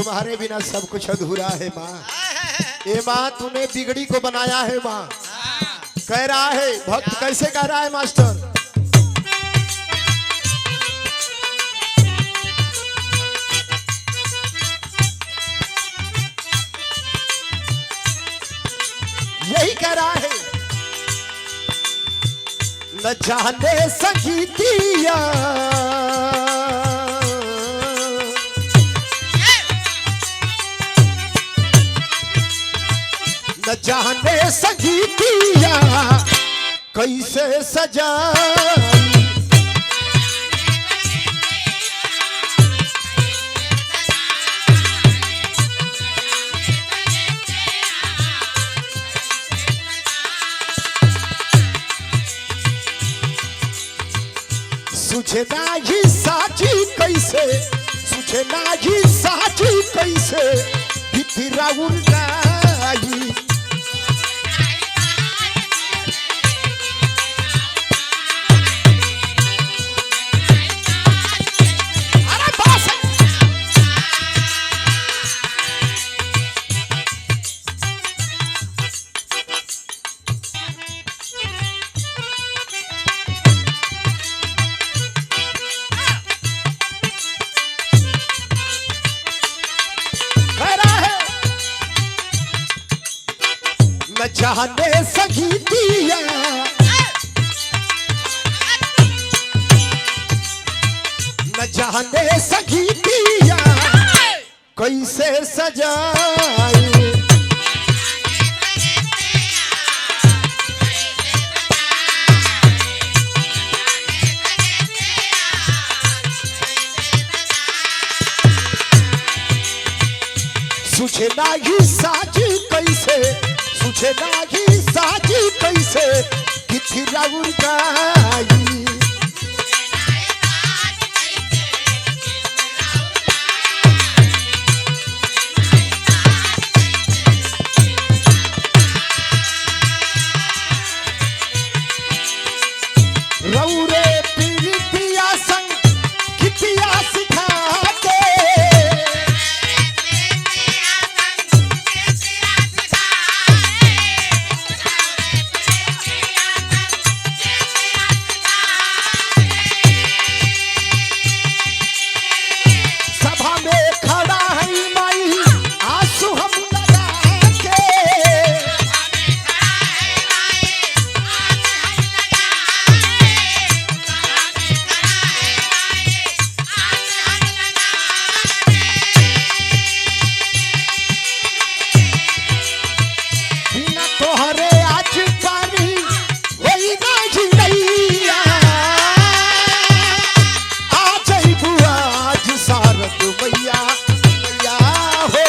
तुम्हारे बिना सब कुछ अधूरा है माँ। ए माँ, तूने बिगड़ी को बनाया है माँ। कह रहा है भक्त, कैसे कह रहा है मास्टर? यही कह रहा है, न जाने संगीतिया न जाने संगीतिया कैसे सजा। सुझे नाही साची कैसे, सुझे नाही साची कैसे भितरा उड़ाई। अरे बस कह रहा है, न जाने संगीतिया न जाने संगीतिया कैसे सजाई। सुझे नाही साजी कैसे, सुझे नाही साजी कैसे किथिरा उड़ाई। रौरे पीरितिया संग कितिया सिखा के, सभा में खड़ा है माई आंसू हम लगा के। बिना तोहरे आज पानी होई नाही नैया, आ जइबू आज सारद मैया मैया हो,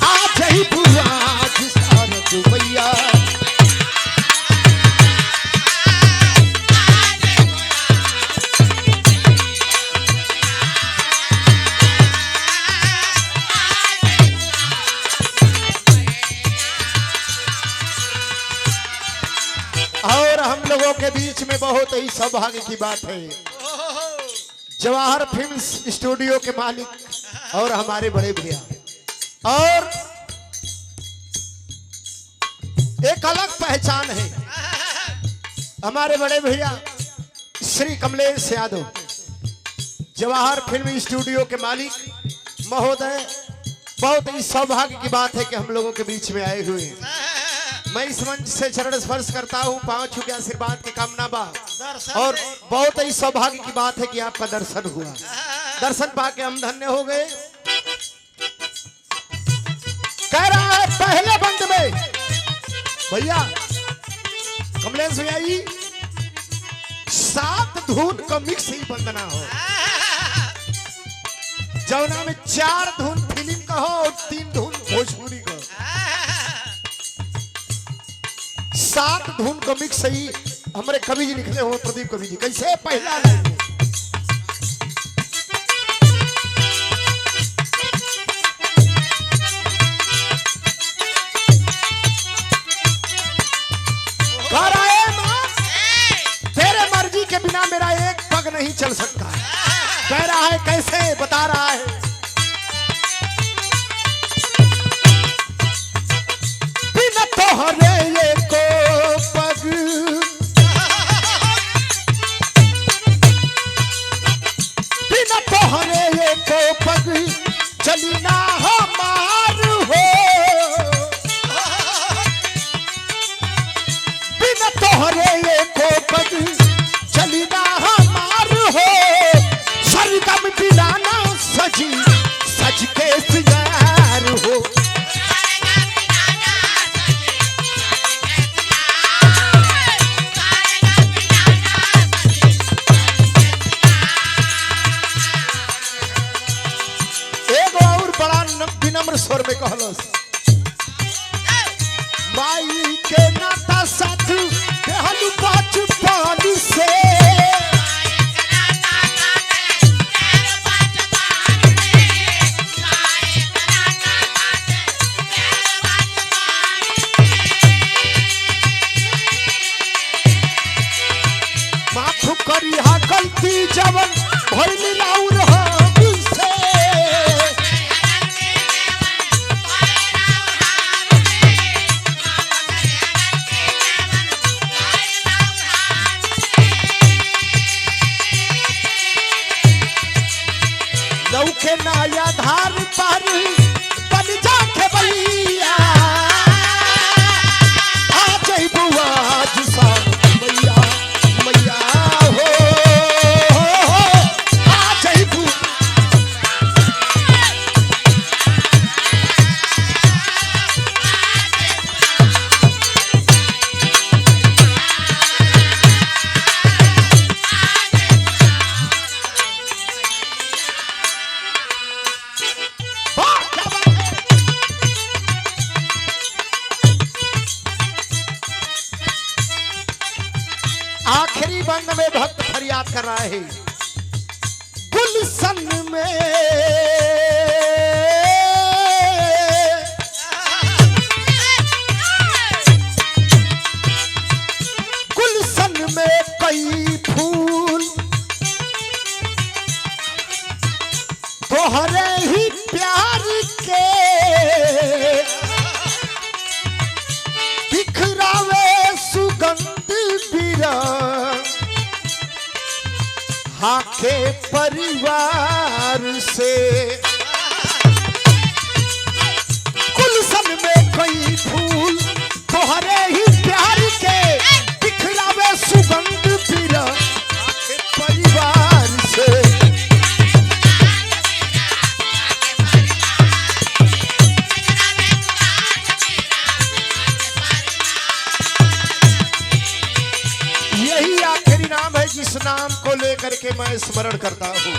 आ जइबू आज सारद मैया। और हम लोगों के बीच में बहुत ही सौभाग्य की बात है, जवाहर फिल्म स्टूडियो के मालिक और हमारे बड़े भैया, और एक अलग पहचान है हमारे बड़े भैया श्री कमलेश यादव, जवाहर फिल्म स्टूडियो के मालिक महोदय। बहुत ही सौभाग्य की बात है कि हम लोगों के बीच में आए हुए हैं। मैं इस मंच से चरण स्पर्श करता हूँ, पांव छू के आशीर्वाद की कामना बा। और बहुत ही सौभाग्य की बात है कि आपका दर्शन हुआ, दर्शन पाके हम धन्य हो गए। कह रहा है पहले बंद में भैया कमलेश भैया जी, 7 धुन का मिक्स ही बंदना हो, जौना में 4 धुन फिल्म का हो और 3 धुन भोजपुरी का हो। 7 धुन का मिक्स ही हमारे कवि जी लिखले हो, प्रदीप कवि जी। कैसे पहला लाइन में घर आए मां, तेरे मर्जी के बिना मेरा एक पग नहीं चल सकता। कह रहा है कैसे, बता रहा है। बिना ना सजी सज के सिंगार हो। एगो और बड़ा विनम्र स्वर में कहलस, माई के नाता साथ देहलू बचपन से, माफ करिहा गलती जवन भइल राउर हमसे। लौके नया धार पार बन जा के भैया, आ जइबू आज सा मैया मैया हो, आ जइबू। वाह, क्या बात है। आखिरी बंद में भक्त फरियाद कर रहा है, गुलशन में गुलशन में कई फूल तोहरे ही प्यार के बिखरावे सुगंध बिरा हाके परिवार से। गुलशन में कई फूल तोहरे ही प्यार के बिखरावे सुगंध बिरा हाके परिवार से। यही आखिरी नाम है जिस नाम को लेकर के मैं स्मरण करता हूँ,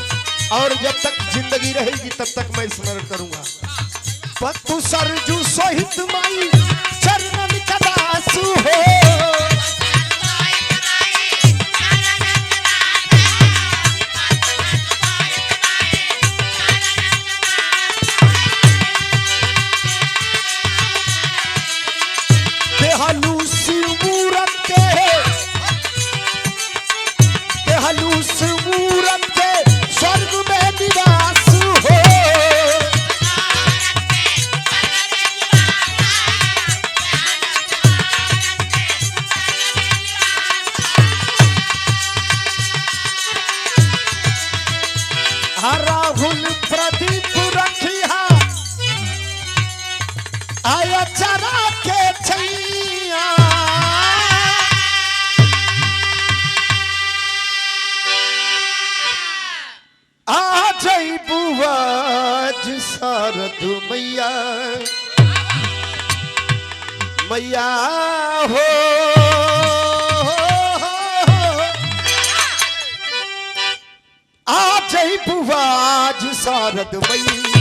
और जब तक जिंदगी रहेगी तब तक मैं स्मरण करूंगा। पत्तू सरजू सहित माई चरणन का दास हो, देहलू शिवूरत के देहलू शिवूरत के स्वर्ग में निवास हो। राहुल प्रदीप रखिया आया चरा के छैया, आ जइबू आज शारद मैया मैया हो, आ जइबू आज शारद मैया।